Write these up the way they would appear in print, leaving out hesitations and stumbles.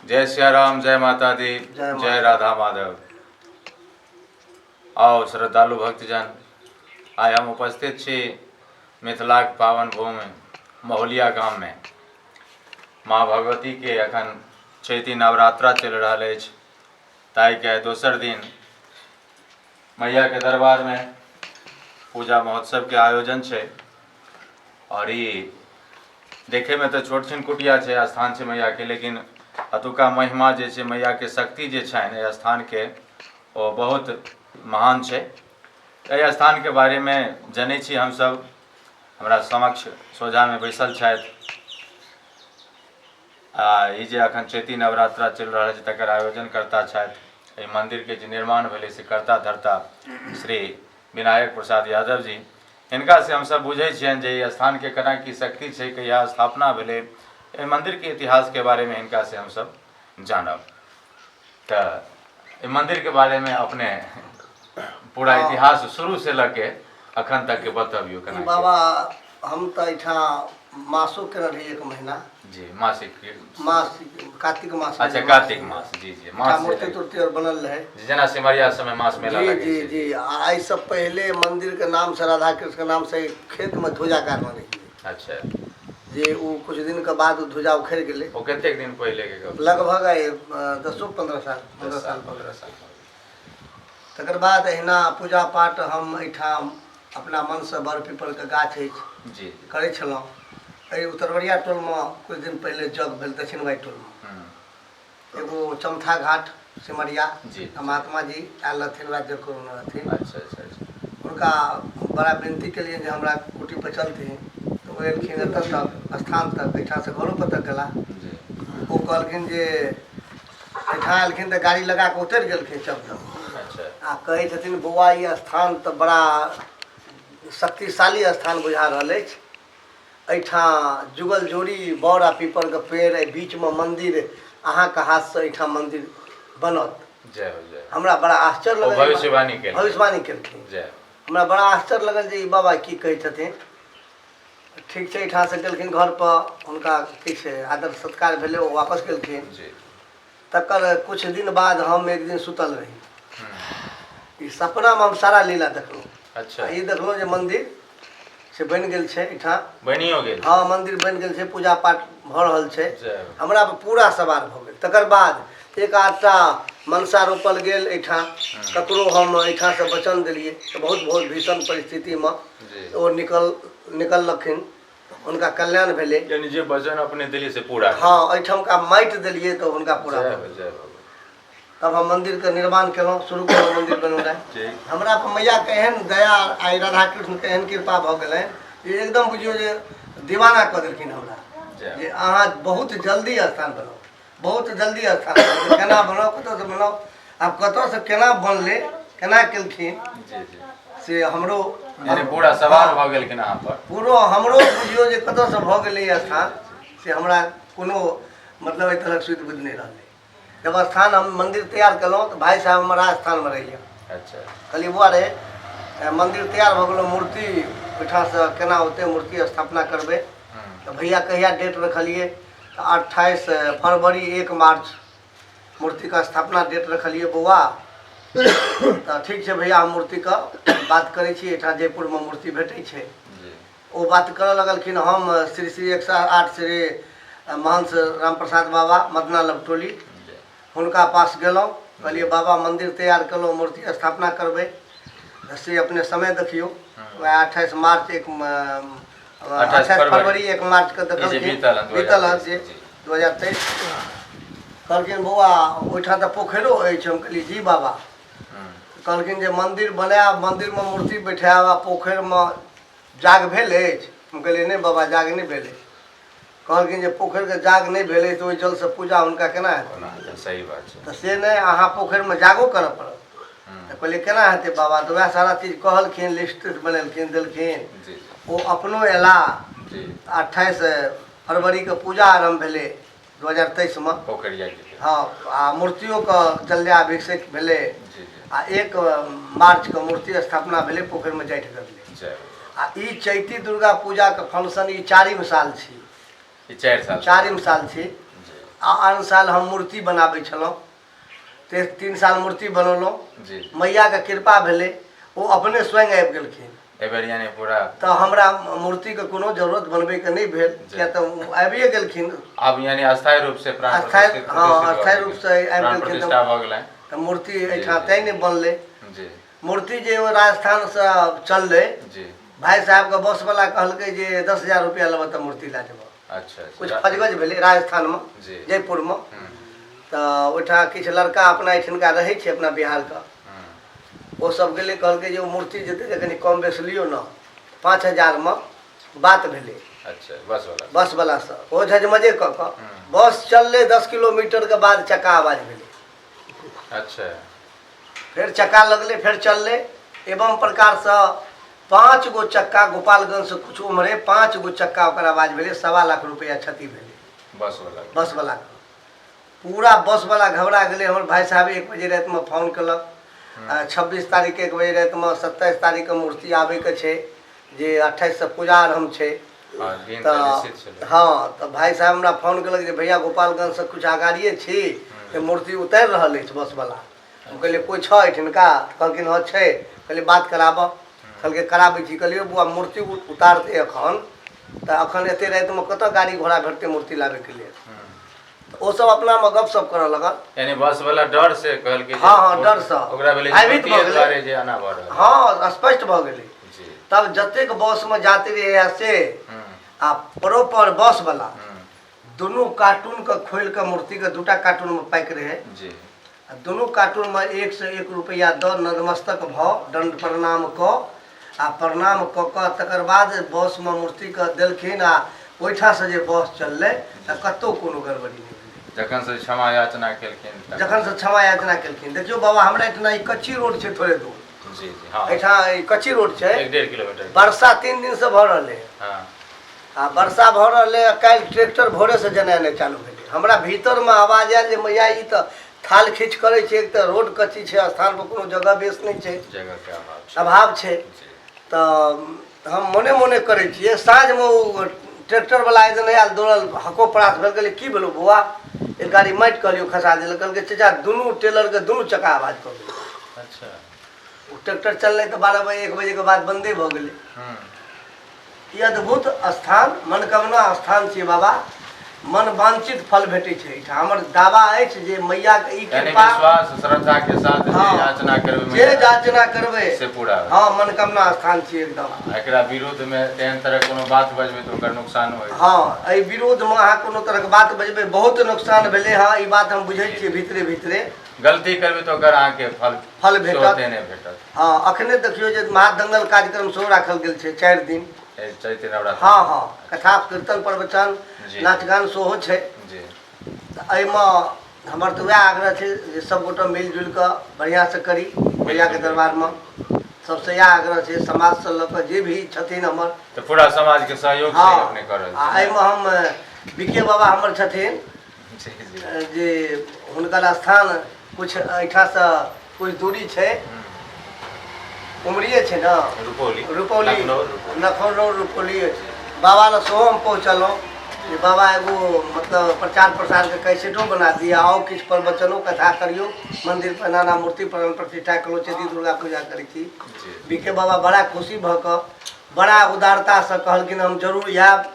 जय सियाराम, जय माता दी, जय माता। जय राधा माधव। आओ श्रद्धालु भक्तजन, आइ हम उपस्थित छी मिथिलाक पावन भूमि महुलिया गाममे। माँ भगवतीके अखन चैती नवरात्रा चलि रहल अछि, ताहिके आइ दोसर दिन मैयाके दरबारमे पूजा महोत्सवके आयोजन छै। आओर ई देखैमे तऽ छोट छिन कुटिया छै, स्थान छै मैयाके, लेकिन एतुका महिमा जे छै, मैयाके शक्ति जे छनि एहि स्थानके, ओ बहुत महान छै। एहि स्थानके बारेमे जनै छी हमसभ। हमरा समक्ष सोझामे बैसल छथि आ ई जे अखन चैती नवरात्रा चलि रहल छै तकर आयोजनकर्ता छथि। एहि मन्दिरके जे निर्माण भेलै से कर्ता धर्ता श्री विनायक प्रसाद यादव जी। हिनका से हमसभ बुझै छियनि जे एहि स्थानके केना की शक्ति छै, कहिया स्थापना भेलै। एहि मन्दिरके इतिहासके बारेमे हिनका से हमसभ जानब। तऽ एहि मन्दिरके बारेमे अपने पूरा इतिहास शुरू से लऽ के अखन तक के बतबियौ केना की। बाबा, हम तऽ एहिठाम मासो केने रही एक महीना। जी, मासिक। मास, कार्तिक मास। अच्छा, कार्तिक मास, जी जी, मास। मूर्ति तुर्ति और बनल रहे। जी, जेना सिमरिया समय मास मेला जी। लगै जी। छै। जी, आ एहिसँ पहिले मंदिर के नाम से, राधा कृष्ण के नाम से खेत में ध्वजा गाड़ने रहियै। जे ओ कुछ दिन के बाद ओ ध्वजा उखड़ि गेलै। ओ कतेक दिन पहिले के गप? लगभग आइ 10-15 साल, 15 साल। 15 साल। तकर बाद अहिना पूजा पाठ हम एहिठाम अपना मनसँ, बड़ पीपलके गाछ अछि, करै छलहुँ। एहि उतरवरिया टोलमे किछु दिन पहिले जग भेल, दक्षिणवाइ टोलमे। एगो चमथा घाट सिमरिया महात्मा जी आयल रहथिन, वएह जग करौने रहथिन। अच्छा अच्छा अच्छा हुनका बड़ा विनती केलियनि जे हमरा कुटी पर चलथिन, तऽ ओ एलखिन एतऽ तक, स्थान तक, एहिठामसँ घरो पर तक गेला। ओ कहलखिन जे एहिठाम एलखिन तऽ गाड़ी लगा कऽ उतरि गेलखिन चौक तक। आ कहै छथिन, बौआ, ई स्थान तऽ बड़ा शक्तिशाली स्थान बुझा रहल अछि। एहिठाम जुगल जोड़ी बड़ आ पीपरके पेड़, एहि बीचमे मन्दिर, अहाँके हाथसँ एहिठाम मन्दिर बनत। जय हो, जय हो। हमरा बड़ा आश्चर्य ओ लगल। भविष्यवाणी केलखिन। भविष्यवाणी केलखिन। जय हो। हमरा बड़ा आश्चर्य लगल जे ई बाबा की कहै छथिन। ठीक छै, एहिठामसँ गेलखिन घर पर, हुनका किछु आदर सत्कार भेलै, ओ वापस गेलखिन। तकर कुछ दिन बाद हम एक दिन सुतल रही। ई सपनामे हम सारा लीला देखलहुँ। ई देखलहुँ जे मन्दिर से बनि गेल छै एहिठाम। बनियो गेल? हँ, मन्दिर बनि गेल छै, पूजा पाठ भऽ रहल छै। जय हो। हमरा पर पूरा सवार भऽ गेल। तकर बाद एक आधटा मनसा रोपल गेल एहिठाम। ककरो हम एहिठामसँ वचन देलियै तऽ बहुत बहुत भीषण परिस्थितिमे ओ निकललखिन, हुनका कल्याण भेलै। यानी जे वचन अपने देलियै से पूरा भेल। हँ, एहिठामका माटि देलियै तऽ हुनका पूरा जय भऽ हो गेल। जय हो। तब हम मन्दिरके निर्माण केलहुँ, शुरू केलहुँ मन्दिर बनेनाइ। हमरा पर मैयाके एहन दया, आइ राधा कृष्णके एहन कृपा भऽ गेलनि जे एकदम बुझियौ जे दीवाना कऽ देलखिन हमरा। जय। जे अहाँ बहुत जल्दी स्थान बनाउ, बहुत जल्दी स्थान बनाउ। केना बनाउ, कतऽसँ बनाउ? आब कतऽसँ केना बनलै, केना केलखिन, जी जी से हमरो यानी पूरा सवार भऽ गेलखिन अहाँ पर। पूरो हमरो बुझियौ जे कतऽसँ भऽ गेलै ई स्थान, से हमरा कोनो मतलब एहि तरहक सुधि बुधि नहि रहलै। जब स्थान हम मन्दिर तैयार केलहुँ तऽ भाइ साहब हमर राजस्थानमे रहैए। कहलियै, बौआ रे, मन्दिर तैयार भऽ गेलौ, मूर्ति ओहिठामसँ केना औतै, मूर्ति स्थापना करबै। तऽ भैया कहिया डेट रखलियै? तऽ 28 फरवरी 1 मार्च मूर्तिके स्थापना डेट रखलियै बौआ। तऽ ठीक छै भैया, हम मूर्तिके बात करै छी, एहिठाम जयपुरमे मूर्ति भेटै छै। ओ बात करऽ लगलखिन। हम श्री श्री 108 श्री महंत रामप्रसाद बाबा, मदना लवटोली, हुनका पास गेलहुँ। कहलियै, बाबा, मन्दिर तैयार केलहुँ, मूर्ति स्थापना करबै, से अपने समय देखियौ। वएह 28 मार्च एक 28 28 फरवरी 1 मार्चके ई जे देखलखिन। बीतल हन, बीतल हन जे 2023। 2023। कहलखिन, बौआ, ओहिठाम तऽ पोखरिो अछि। हम कहलियै, जी बाबा। कहलखिन जे मन्दिर बनायब, मन्दिरमे मूर्ति बैठायब आ पोखरिमे जाग भेल अछि? हम कहलियै, नहि बाबा, जाग नहि भेल अछि। कहलखिन जे पोखरिके जाग नहि भेल अछि तऽ ओहि जलसँ पूजा हुनका केना हेतै? कोना हेतै, सही बात छै। तऽ से नहि, अहाँ पोखरिमे जागो करऽ पड़त। तऽ कहलियै, केना हेतै बाबा? तऽ वएह सारा चीज कहलखिन, लिस्ट बनेलखिन, देलखिन। ओ अपनो अयला। 28 फरवरीके पूजा आरम्भ भेलै 2023मे। पोखरिया के? हँ, आ मूर्तियोके जल्याभिषेक भेलै। जी जी आ 1 मार्चके मूर्ति स्थापना भेलै, पोखरिमे जाठि करलै। जय हो। आ ई चैती दुर्गा पूजाके फंक्शन ई चारिम साल छी। ई 4 साल? चारिम साल छी। आ आन साल हम मूर्ति बनाबै छलहुँ, 3 साल मूर्ति बनौलहुँ। मैयाके कृपा भेलै, ओ अपने स्वयं आबि गेलखिन एहिबेर, यानी पूरा। तऽ हमरा मूर्तिके कोनो जरूरत बनबैके नहि भेल, किया तऽ आबिए गेलखिन। आब यानी अस्थायी रूप से प्राण अस्थायी, हँ, अस्थायी रूपसँ आबि गेलखिन। प्रतिष्ठा भऽ गेलै तऽ मूर्ति एहिठाम तैँ नहि बनलै। मूर्ति जे ओ राजस्थानसँ चललै, भाइ साहबके बसवला कहलकै जे 10,000 रुपैआ लेबऽ तऽ मूर्ति लए जेबऽ। अच्छा। किछु फजगज भेलै राजस्थानमे, जयपुरमे। तऽ ओहिठाम किछु लड़का अपना एहिठिनका रहै छै, अपना बिहारके, ओ सब गेलै, कहलकै जे ओ मूर्ति जेतै तऽ कनि कम बेस लियौ ने। 5,000मे बात भेलै। अच्छा, बसवला? बसवलासँ ओ झजमजे कऽ कऽ बस चललै, 10 किलोमीटरके बाद चक्का आवाज भेलै। फेर चक्का लगलै, फेर चललै। एवं प्रकारसँ 5 गो चक्का, गोपालगंजसँ किछु उम्हरे 5 गो चक्का ओकर आवाज भेलै। 1.25 लाख रुपैआ क्षति भेलै। बसवला? बसवलाके। पूरा बसवला घबरा गेलै। हमर भाइ साहब 1 बजे रातिमे फोन केलक, 26 तारीखके 1 बजे रातिमे। 27 तारीखके मूर्ति आबैके छै, जे 28सँ पूजा आरम्भ छै। तऽ हँ, तऽ भाइ साहब हमरा फोन केलक जे भैया, गोपालगंजसँ किछु अगाड़िए छी से मूर्ति उतारि रहल अछि बसवला। हम कहलियै, कोइ छह एहिठिनका? कहलखिन, हँ छै। कहलियै, बात कराबऽ। कहलकै, कराबै छी। कहलियै, बौआ, मूर्ति उतारतै एखन तऽ एखन एते रातिमे कतऽ गाड़ी घोड़ा भेटतै मूर्ति लाबैके लेल? तऽ ओसब अपनामे गपशप करऽ लगल। यानी बस वाला डर से कहलकै? हँ हँ, डरसँ। ओकरा भेलै भयभीत भऽ गेलै। जे एना भऽ रहल। हँ, स्पष्ट भऽ गेलै। तब जतेक बसमे यात्री रहै से आ प्रॉपर बस वाला दुनू कार्टूनके खोलि कऽ मूर्तिके 2टा कार्टूनमे पैक रहै आ दुनू कार्टूनमे 101 रुपैआ दऽ, नतमस्तक भऽ, दण्ड प्रणाम कऽ आ प्रणाम कऽ कऽ तकर बाद बसमे मूर्तिके देलखिन। आ ओहिठामसँ जे बस चललै तऽ कतहु कोनो गड़बड़ी नहि भेलै। जखन से क्षमा याचना केलखिन। जखन से क्षमा याचना केलखिन। देखियौ बाबा, हमरा एहिठिना ई कच्ची रोड छै थोड़े दूर। जी जी हँ एहिठाम ई कच्ची रोड छै। 1-1.5 किलोमीटर। वर्षा 3 दिनसँ भऽ रहलै। आ वर्षा भऽ रहलै। काल्हि ट्रैक्टर भोरेसँ जेनाइ चालू भेलै। हमरा भीतरमे आवाज आयल जे मैया, ई तऽ थाल खींच करै छै। एक तऽ रोड कच्ची छै, स्थानपर कोनो जगह बेस नहि छै। जगहके अभाव छै। अभाव छै। तऽ हम मोने मोने करै छियै। साँझमे ओ ट्रैक्टरवला एक दिन आयल दौड़ल, हको परास भेल। कहलियै, की भेलौ बौआ? एक गाड़ी माटि कहलियौ खसा देलक। कहलकै, चाचा, दुनू टेलरके दुनू चक्का आवाज कऽ गेलै। ओ ट्रैक्टर चललै तऽ 12 बजे, 1 बजेके बाद बन्दे भऽ गेलै। ई अद्भुत स्थान, मनोकामना स्थान छियै बाबा। मन वांछित फल भेटै छै एहिठाम। हमर दावा अछि जे मैयाके ई यानी कृपा विश्वास श्रद्धा के साथ जे याचना करबै, जे याचना करबै से पूरा। हँ, मनोकामना स्थान छियै एकदम। एकरा विरुद्ध में तेहन तरह कोनो बात बजबै तऽ ओकर नुकसान होइ। हँ, एहि विरोधमे अहाँ कोनो तरहके बात बजबै, बहुत नुकसान भेलै हँ। ई बात हम बुझै छियै भीतरे भीतरे। गलती करबै तऽ ओकर अहाँके फल फल भेटत। सेहो नहि भेटत। हँ, अखने देखियौ जे महादंगल कार्यक्रम सेहो राखल गेल छै 4 दिन। एहि चैत्र नवरात्र। हँ हँ, कथा, कीर्तन, प्रवचन, नाच गान सेहो छै। तऽ एहिमे हमर तऽ वएह आग्रह छै जे सभगोटा मिलि जुलि कऽ बढ़िआँसँ करी। मैयाके दरबारमे सबसँ इएह आग्रह छै, समाजसँ लऽ कऽ जे भी छथिन हमर। तऽ पूरा समाजके सहयोग से अपने कऽ रहल आ छी। एहिमे हम बीके बाबा हमर छथिन जी जी जे हुनकर स्थान कुछ एहिठामसँ कुछ दूरी छै, उमरिए छै ने। रुपौली। रुपौली। लखनऊ, रुपौली। लखनऊ रुपौली अछि। बाबा लग सेहो हम पहुँचलहुँ जे बाबा, एगो मतलब प्रचार प्रसारके कैसेटो बना दिअ, आउ किछु प्रवचनो कथा करियौ, मन्दिर पर नाना मूर्ति प्राण प्रतिष्ठा करू, चैती दुर्गा पूजा करै छी। बीके बाबा बड़ा खुशी भऽ कऽ बड़ा उदारतासँ कहलखिन, हम जरूर आयब।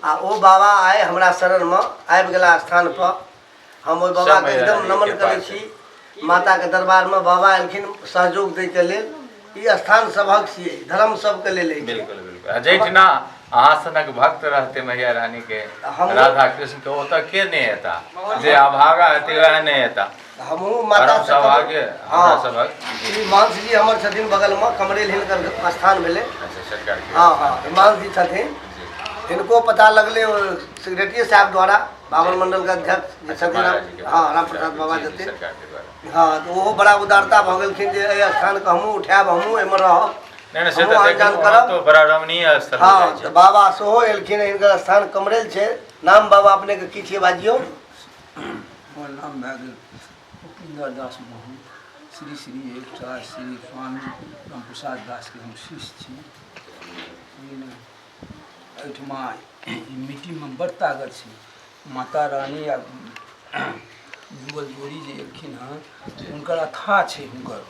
आ ओ बाबा आइ हमरा शरणमे आबि गेला स्थानपर। हम ओहि बाबाके एकदम नमन करै छी। माताके दरबारमे बाबा एलखिन सहयोग दैके लेल। ई स्थान सभक छियै, धर्म सबके लेल अछि। बिल्कुल बिल्कुल। आ जाहिठिना अहाँ सनक भक्त रहते मैया रानी के, राधा कृष्ण के, ओतऽ के नहि एता? जे अभागा हेतै वएह नहि एता। हमहूँ माता परम सौभाग्य हमरा सभक। श्री मानस जी हमर छथिन बगलमे, कमरेल हिनकर स्थान भेलै। अच्छा, सरकार के। हँ हँ, हिमांश जी छथिन। हिनको पता लगलै सेक्रेटरी साहब द्वारा, बाबर मंडलके अध्यक्ष जे छथिन। महाराज जी के। हँ, राम प्रसाद बाबा छथिन। सरकार के द्वारा। हँ, तऽ ओहो बड़ा उदारता भऽ गेलखिन जे एहि स्थानके हमहूँ उठायब, हमहूँ एहिमे रहब, नहि नहि, से हमहूँ तऽ आन जान देखलहुँ करब। तो बड़ा रमणीय स्थल हँ, बुझाइ तऽ बाबा सेहो एलखिन। हिनकर स्थान कमरेल छै। नाम बाबा अपनेके की छियै, बाजियौ। हमर नाम भए गेल उपेन्द्र दास मोहन। श्री श्री 1 श्री स्वामी रामप्रसाद दासके हम शिष्य छी, बुझलियै ने? एहिठमा ई मिट्टीमे बड़ ताकत छै। माता रानी आ जुगल जोड़ी जे एलखिन हँ, हुनकर अथाह छै, हुनकर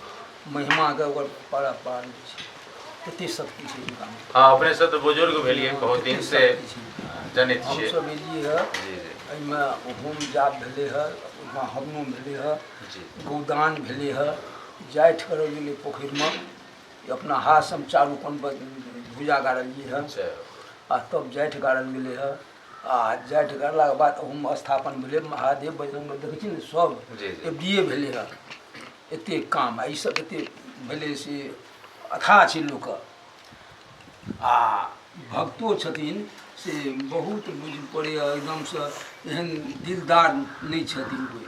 महिमाके ओकर पारापार नहि छै, एते शक्ति छै हुनकामे। हँ, अपने सब तऽ बुजुर्ग भेलियै, बहुत दिन से जनैत छियै। हमसब एलियै हँ, एहिमे होम जाप भेलै हँ, ओहिमे हवनो भेलै हँ, गोदान भेलै हँ, जाठि करल गेलै पोखरिमे, अपना हाथसँ हम चारू कोन पर भुजा गाड़लियै हँ, आ तब जाठि गाड़ल गेलै हँ। आ जाठि गाड़लाके बाद ओहूमे स्थापन भेलै महादेव बजरंग, देखै छी ने सब एबडीए भेलै हँ। एतेक काम आ ईसब एतेक भेलै से अथाह छै लोकके। आ भक्तो छथिन से बहुत बुझि पड़ैए एकदमसँ एहन दिलदार नहि छथिन कोइ।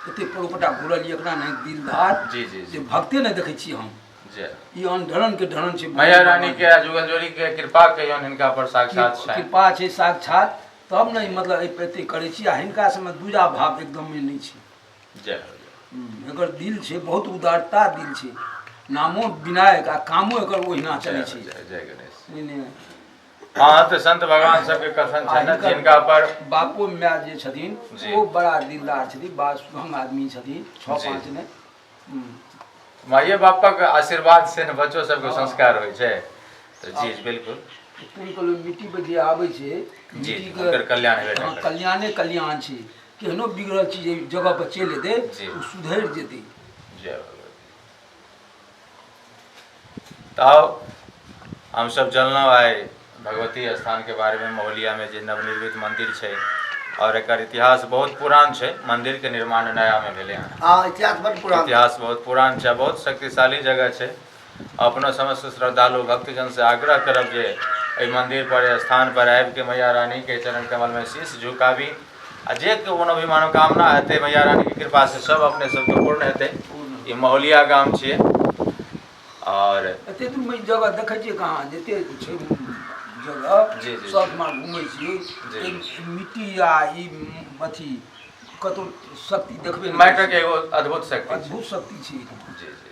एतेक परोपटा घुरल एकरा नहि दिलदार जे भक्ते नहि देखै छियै हम। ई अनढरन के ढरन छै। मैया रानी के जुगल जोड़ी के कृपा कहियौन हिनका पर साक्षात छै, कृपा छै साक्षात, तब ने मतलब एहि पर एते करै छी। आ हिनका सबमे दूजा भाव एकदमे नहि छै। जय एकर दिल छै बहुत उदारता दिल छै, नामो विनायक आ कामो एकर ओहिना चलै छै। जय गणेश। हँ, तऽ संत भगवान सबके कथन छै ने, जिनका पर बापो माय जे छथिन ओ बड़ा दिलदार छथिन, बड़ा सुभंग आदमी छथिन, 6-5 ने माइए बापक आशीर्वाद से ने बच्चो सबके संस्कार होइ छै। तऽ जी बिल्कुल। मिट्टी पर जे आबै छै जी, हुनकर कल्याण हेबे करै। कल्याणे कल्याण छै। केहनो बिगड़ल चीज एहि जगह पर चलि एतै ओ सुधरि जेतै। जय भगवती। तऽ हमसब जानलहुँ आइ भगवती स्थान के बारे में, महुलिया में जे नवनिर्मित मंदिर छै और एकर इतिहास बहुत पुरान छै। मंदिर के निर्माण नया में भेलै हँ। हाँ, इतिहास बड पुरान। इतिहास बहुत पुरान छै, बहुत शक्तिशाली जगह छै। अपनो समस्त श्रद्धालु भक्तजन से आग्रह करब जे एहि मंदिर पर, स्थान पर आबि के मैया रानी के चरण कमल में शीश झुकाबी आ जे कोनो भी मनोकामना हेतै मैया रानी के कृपा से सब अपने सबके पूर्ण हेतै। ई महुलिया गाम छियै। और एते दूर में जगह देखै छियै कहाँ, जते छै जगह सब ठमा घुमै छियै, मिट्टी आ ई अथी कतौ शक्ति देखबै। माटिक एगो अद्भुत शक्ति, अद्भुत शक्ति छै। जी जी,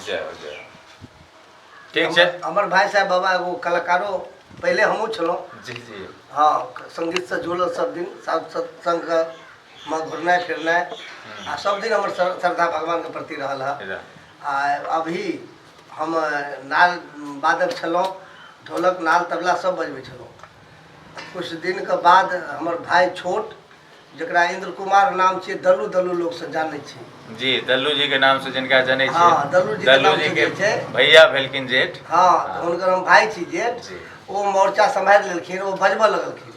जय हो जय। ठीक छै। हमर भाई साहब बाबा एगो कलाकारो पहिले हमहूँ छलहुँ। जी जी। हाँ, संगीतसँ जुड़ल सब दिन, सब सत्संग मे घुरनाइ फिरनाइ आ सब दिन हमर श्रद्धा भगवानके प्रति रहल हँ। आ अभी हम नाल वादक छलहुँ, ढोलक नाल तबला सब बजबै छलहुँ। कुछ दिनके बाद हमर भाई छोट, जकरा इंद्र कुमार नाम छै, दल्लू दल्लू लोक से जानै छै। जी, दल्लू जी के नाम से जिनका जानै छै। हाँ, दल्लू जी के नाम से जे छै भैया भेलखिन जेठ। हाँ, हुनकर हम भाई छी जेठ। ओ मोर्चा सम्हारि लेलखिन, ओ बजबऽ लगलखिन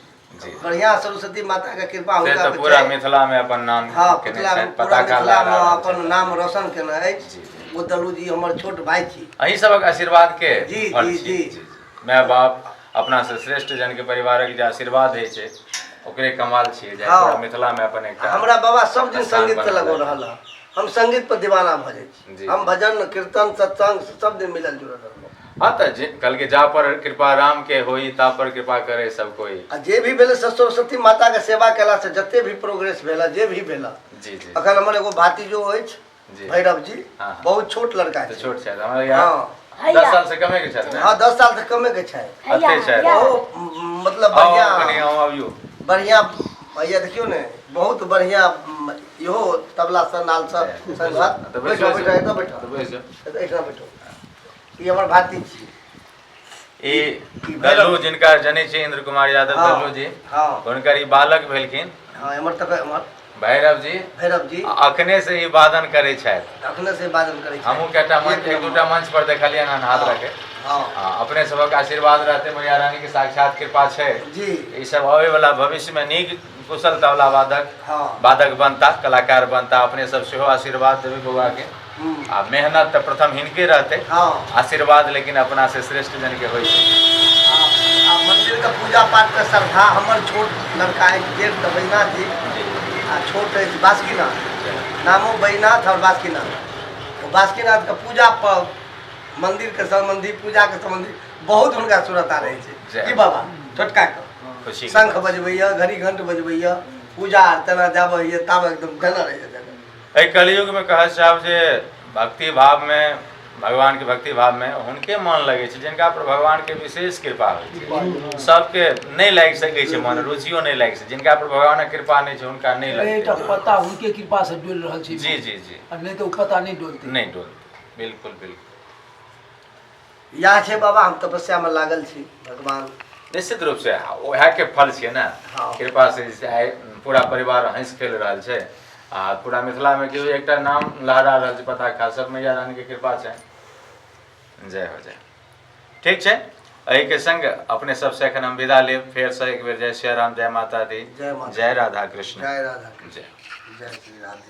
बढ़िया। सरस्वती माता के कृपा हुनका पर पूरा मिथिला में अपन नाम। हाँ, पूरा मिथिला में अपन नाम रोशन केने अछि ओ दल्लू जी, हमर छोट भाई छी। अहीं सबक आशीर्वाद के जी जी जी। माय बाप अपना से श्रेष्ठ जन के परिवारक जे आशीर्वाद होइ छै ओकरे कमाल छियै जे पूरा मिथिला में अपन एकटा। हमरा बाबा सब दिन संगीत से लगल रहल। हम संगीत पर दीवाना भऽ जाइ छी। हम भजन कीर्तन सत्संग सब दिन मिलल जुलल रहलहुँ। हाँ, तऽ कल के जा पर कृपा राम के होई ता पर कृपा करे सब कोई। आ जे भी भेलै सरस्वती माता के सेवा केला से जते भी प्रोग्रेस भेल, जे भी भेल। जी जी। अखन हमर एगो भातिजो अछि भैरव जी, बहुत छोट लड़का छै। छोट छै हमरा। हाँ, 10 साल से कमे के छै। हाँ, 10 साल से कमे के छै। अते छै बहुत मतलब बढ़िया। बढ़िया भैया, देखियो ने बहुत बढ़िया इहो तबला से नाल से संगत। बैठो बैठो, एतऽ बैठो, एहिठाम बैठो। ई हमर भातिज छी। ई दल्लू जिनका जनै छी, इंद्र कुमार यादव दल्लू जी, हुनकर ई बालक भेलखिन। हाँ, एमहर तक एमहर भैरव जी। भैरव जी अखने से ई वादन करै छथि। अखने से वादन करै छथि। हमहूँ कएटा मंच, एक दूटा मंच पर देखलियनि हन हाथ रखे। हाँ, अपने सबक आशीर्वाद रहते, मैया रानी के साक्षात कृपा छै जी। ई सब आबै वाला भविष्य में नीक कुशल तबला वादक वादक बनता, कलाकार बनता। अपने सब सेहो आशीर्वाद देबै बौआ के। आ मेहनत तऽ प्रथम हिनके रहतै, आशीर्वाद लेकिन अपना से श्रेष्ठ जन के होइ छै। आ मंदिर के पूजा पाठ के श्रद्धा हमर छोट लड़का अछि जेठ तऽ बैजनाथ जी, आ छोट अछि बासुकीनाथ, नामो बैजनाथ और बासुकीनाथ। बासुकीनाथ के पूजा पर मंदिर के संबंधी, पूजा के संबंधी बहुत हुनका सुरता रहै छै। की बाबा छोटका के शंख बजबैया, घड़ी घंट बजबैया, पूजा आर तेना जाबे होइए ताबे एकदम गाना रहैए। एहि कलयुग में कहल चाहब जे भक्ति भाव में भगवानके भक्ति भावमे हुनके मन लगै छै जिनका पर भगवानके विशेष कृपा होइ छै। सबके नहि लागि सकै छै मन, रुचियो नहि लागि सकै, जिनका पर भगवानक कृपा नहि छै हुनका नहि लगतै। एकटा पत्ता हुनके कृपा से डोलि रहल छै। जी जी जी। आ नहि तऽ ओ पत्ता नहि डोलतै। नहि डोलतै, बिल्कुल बिल्कुल। इएह छै बाबा, हम तपस्यामे लागल छी भगवान निश्चित रूप से उएह के फल छियै ने, कृपा से आइ पूरा परिवार हँसि खेल रहल छै आ पूरा मिथिलामे केओ एकटा नाम लहरा रहल छै पताका, सब मैया रानीके कृपा छै। जय हो जय। ठीक छै, एहिके संग अपने सबसे एखन हम विदा लेब। फेरसँ एक बेर जय सिया राम, जय माता दी, जय माता जय राधा कृष्ण, जय राधा कृष्ण, जय जय श्री राधे।